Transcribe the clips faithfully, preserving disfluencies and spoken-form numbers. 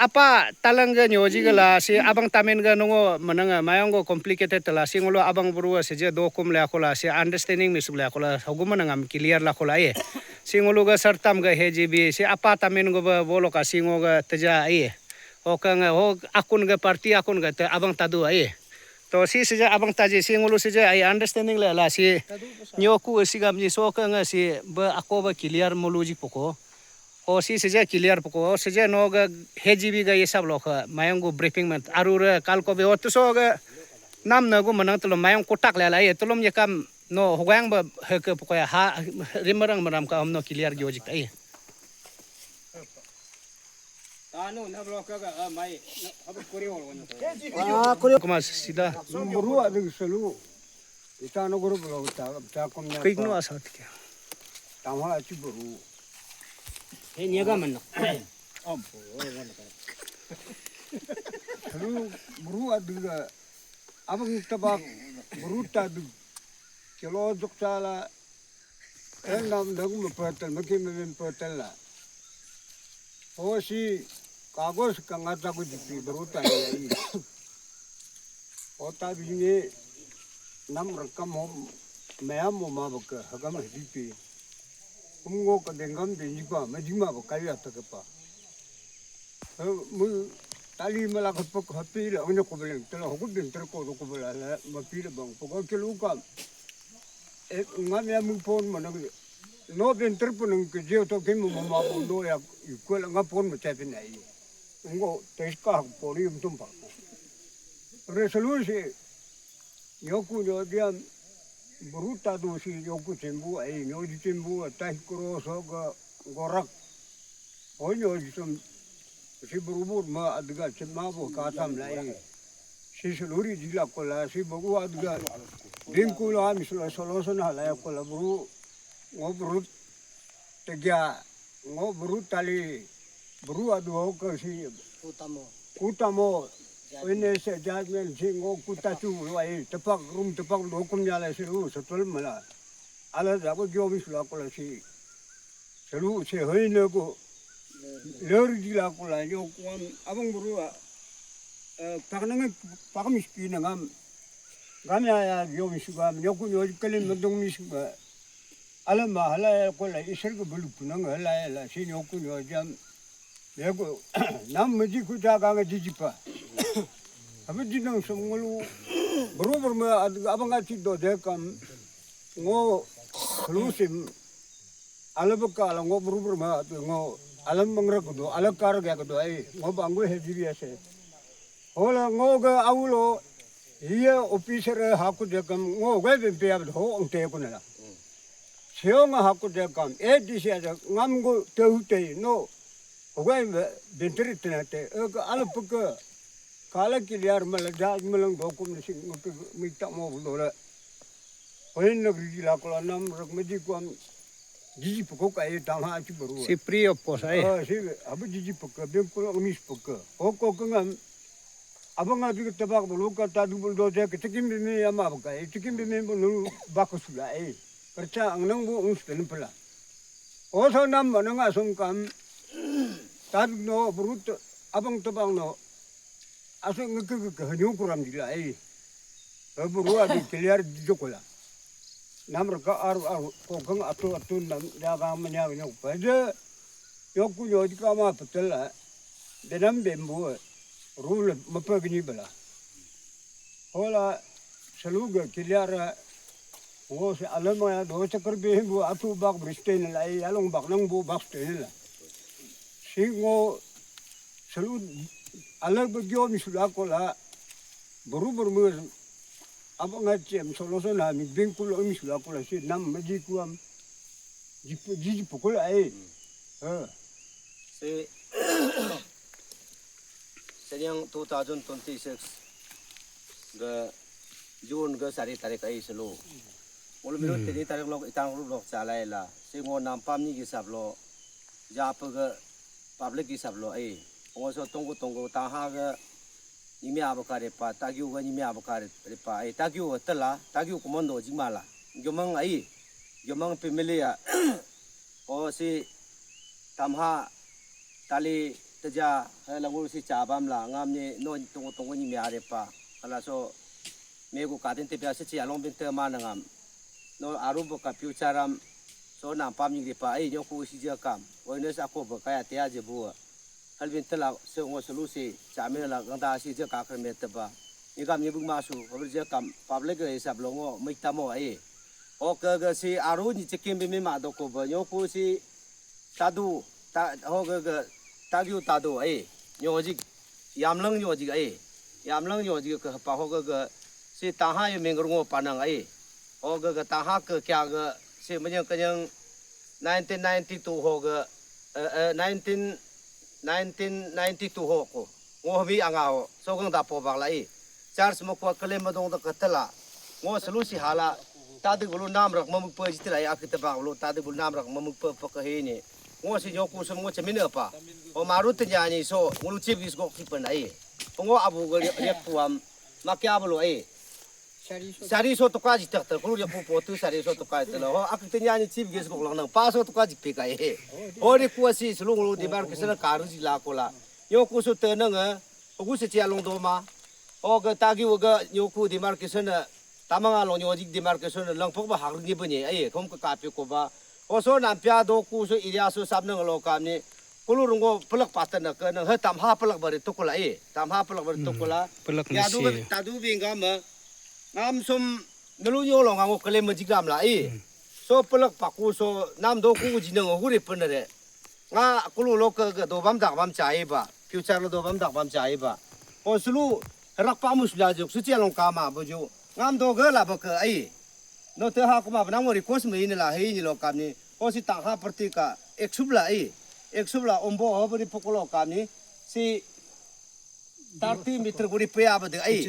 apa talang ga nyoji ga la si abang tamin ga nongo manang mayang go complicated la si ngulu abang buru si je dokum la ko la si understanding mis la ko la hogum manang am clear la ko la e. Si ngulu ga sartam ga heji bi si apa tamin go ba bolo ka si ngo ga teja e. Ho ka nga ho akun ga party akun ga te abang tadu e. To si seja abang taji si ngulu seja ai understanding la la si nyoku si gam ni so ka nga si ba ako ba clear mulu ji poko. O si seja clear poko o seja no ga heji bi ga yesab lo ka mayang go briefing man aru re kal ko be o tuso ga nam na go manang tulo mayang kotak la la ye tulum ye kam no hogang ba he ke poko ya ha rimarang maram ka om no clear gyo jik ta ye. Tanu na blo ka ga mai hab kuri wal wani. Ah, kuri kuma sida. Buru adu selu. Ita no guru blo ta ta kom nya. Kik no asat ke. Tama achi buru. He niya ga man no. Selu buru adu ga abang tabak buru ta du. Kelo jok sala. Enam dang me petel meki me petel la. Hosi kagos ka ngata ku jipi buru ta ni. Ota binge nam rakam hom mayam mo ma baka hagam hadipi. Kum ngo ka dengam de jipa ma jima baka ya ta pa. Mu tali mala ka pok hapi la onyo ko beleng tala hokut den ter ko ko bela la ma pi la bang pok ke lu kam. E ngam ya mu pon ma nang no den ter pon nang ke je to ke mo ma bo no ya ko la nga pon ma ta pin ai. Ngo te ka pon yum tum pa. Resolution nyoku nyo diam bruta do si nyoku tembu ai nyo di tembu ta kro so ga gorak. O nyo di tum si buru bur ma adga chema bo katam lai. Si suluri di la kola si bogu adga. Bingku la mi solo solo so na la kola buru ngo buru tegya ngo buru tali buru adu ho ka si Utamo. Kutamo. Ene se judgment si ngo kutachu ai tepak rum tepak do kum ya la si ru setul mala. Ala da ko gyomi sula kola si. Selu se hoi ne ko. Ler di la kola yo kuam abang buru a. Pak nang pak mis pi nangam. Gam ya ya gyomi sugam yo ku yo kalin madung mis ga. Ala ma hala ya kola isir ga bulu kunang hala ya la si yo ku yo jam. Ya ko nam maji ku ta ga ga jiji pa. Abi di nang sum ngulu. Buru buru ma abang ati do de kam. Ngo lu sim. Ala baka ala ngo buru buru ma tu ngo ala mangra kudo ala kar ga kudo ai ngo banggu he diri ase. Hola ngo ga aulo iya officer haku de kam ngo ga ben pe ab ho ang te kunala. Seo nga haku de kam e di sia de ngam go te hu te no. Ho ga ben teri tena te e ga ala paka kala ki liar mala jaj malang dokum ni sing ngo mi ta mo dola. Hoin nagri di la kola nam rak maji kuam jiji poko ka e tang ha achi baru. Si free of cost ai. Ah, si abu jiji poko ben kola mis poko. Ho ko kengam abang abi ke tabak bulu ka ta dubul do de ke tikim bi mi ama baka e tikim bi mi bulu bak sula e. Kerja ang nang bu uns pen pela. O so nam ba nang asung kam ta no brut abang tabang no. Aso ngeke ke hanyu kuram jila ai. Buru abi clear jokola. Nam raka ar ar kokang atu atu nam jaga manya nyo pa je. Yo ku yo jika ma patel la. Denam bembu. Rule mapa gini bela. Hola saluga clear. Ngo se alama ya do chakar be bu atu bak bristen la ai along bak nang bu bak sten la. Si ngo salu ala ba gyo mi sula kola buru buru mu aba nga chem solo so na mi bin kulo mi sula kola si nam maji kuam ji ji pukul ai. Ha. Si senyang two thousand twenty-six ga June ga sari tarik ai selo. Mulu milu tini tarik lok itang rup lok salai la. Si ngo nampam ni gisap lo. Japa ga public gisap lo ai. Ngo so tonggo tonggo taha ga nyimi abakar pa tagyu ga nyimi abakar pa ai tagyu ga tela tagyu komando jimala. Gyomang ai. Gyomang pemilia. O si tamha tali Teja, eh, langu si chabam la, ngam ni no tongo tongo ni mi are pa. Ala so, me gu kadin te biasa si along bin te mana ngam. No aru bo ka future am. So nam pam ni pa, eh, nyoku si je kam. Oines ako bo kaya te aje bu. Hal bin te la, se ngo selu si, chame la, ganda si je ka kar me te ba. Ni kam ni bung masu, habar je kam, public eh, sab longo, mai tamo, eh. O ke ke si aru ni chicken bi mi ma do ko ba, nyoku si, tadu, ta, ho ke ke, tagyu tadu, eh. Nyojik, yamlang nyojik, eh. Yamlang nyojik ke pa ho ke ke, si taha ye mingru ngo panang, eh. Ho ke ke taha ke kya ke, si menyang kenyang nineteen ninety-two ho ke, eh, eh, nineteen, nineteen ninety-two ho ko. Ngo bi anga ho, so kang da po bak la, eh. Charles mo kwa kele mo dong da ka tala. Ngo selu si hala. Tadi bulu nam rak mamuk pa jitila ya kita bak bulu tadi bulu nam rak mamuk pa pa ka he ni. Ngo si nyoku sem ngo chemine pa. O maru tenya ni so ngulu chief is gok si pa na, eh. Ngo abu ga ya puam. Makya bulu, eh. Sari so toka ji tak tak kulu ya pu potu sari so toka tala. Ho ak tenya ni chief is gok lang nang pa so toka ji pe ka, eh. Ho ni kuasi selu ngulu di bar kisana karu ji la kola. Nyoku so tenang, eh. Ogu se chia long do ma. O ga tagi o ga nyoku demarcation na tamang along nyojik demarcation na langpok ba hak ni banye, ai kom ka kapi ko ba. O so nam pya do ku so area so sab nang lo kam ni. Kulu rungo pelak patan na ka nang ha tam ha pelak bari tukula, eh. Tam ha pelak bari tukula. Pelak Ya du nasi. Tadu bingam ma. Ngam sum nalu nyo lo ngango kele majik ram la, eh. So pelak paku so nam do ku jinang ogu re penare. Nga kulu lo ke ke do bam dak bam chai ba. Future lo do bam dak bam chai ba. O sulu rak pa mus la juk suci along kama boju. Ngam do ge la ba ke ai. No te ha kuma benang mo request me ini la hei ni lo kam ni. O si tang ha perti ka eksub la ai. Eksub la ombo ho beri pokolo kam ni. Si thirty meter guri pe abade ai.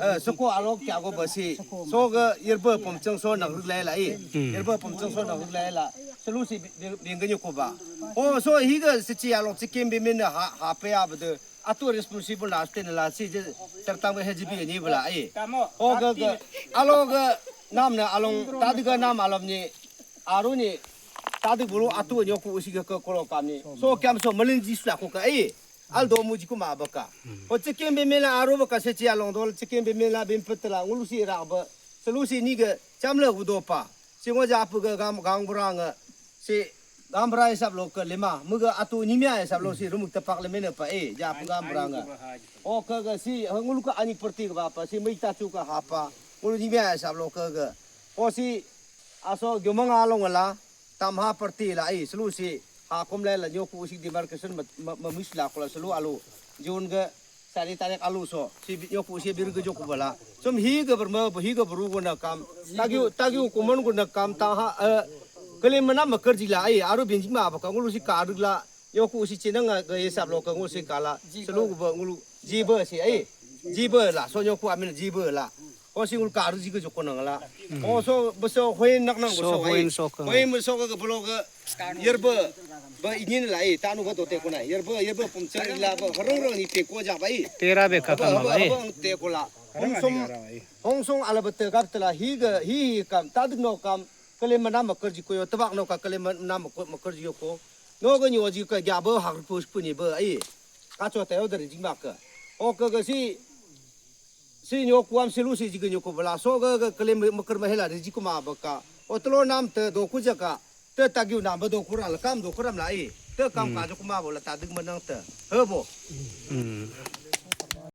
Eh, soko alok kya go basi. So ga yerba pomchang so nang ruk lai la ai. Yerba pomchang so nang ruk lai la. Selu si bingga nyoko ba. O so hi ga si chi alok si kim bi min ha ha pe abade. Atu responsible la sten la si je sertang he jibi ni bela ai. O ga ga alo ga nam na along tadi ga nam alom ni aru ni tadi bulu atu nyoku usi ga ko kolo kam ni. So kyam so malin ji sla ko ka ai. Al do muji kuma baka. O chicken be mela aro baka se chi along dol chicken be mela bin petla ngulu si ra ba. Selu si ni ga chamla udo pa. Si ngo ja pu ga gam gang buranga. Si gam bra isab lo ka lima. Muga atu nyimya isab lo si rumuk tepak le mena pa, eh, ja pu gam buranga. O ka ga si ngulu ka ani perti ga pa si mai ta chu ka hapa. Ngulu nyimya isab lo ka ga. O si aso gyomang along la. Tam ha perti la ai selu si ha kum lai la nyoku usi demarcation ma ma- ma mis la kula selu alu. Jun ga sari tarik alu so si bi- nyoku usi bir ga joku bala. Sum hi ga berma hi ga beru guna kam. Tagyu tagyu kuman guna kam ta ha, eh, kele mana ma kerji la ai aru binji ma ba ka ngulu si ka la nyoku usi chinang ga ye sab lo ka ngulu si kala. Selu ba ngulu jiba si ai. Jiba la so nyoku amin jiba la. O si ngul karu ji ga joko nang la. O so beso hoin nak nang So beso ai. hoin so ka. Hoin beso ka belo ka yerba ba ingin la ai tanu ka tote kuna yerba yerba pumchar la ba harong rong ni te ko ja ba ai. Tera be ka kama ba eh. Te ko la. Hong song hong song ala ba te kap tela hi ga hi hi kam ta ding no kam kele mana ma kerji ko yo tebak no ka kele mana ma ko- ma kerji ko. No ga nyo ji ka ja ba hak pu pu ni ba ai. Ka cho te o dari ji ma ka. O ka ga si si nyoku am selu si jigi nyoku bala so ga ga kele meker mahela de jikuma baka. Otlo nam te doku jaka. Te tagyu nam ba doku ral kam doku ram la ai. Te kam ka jokuma bola tadik manang te. Hebo. Hmm.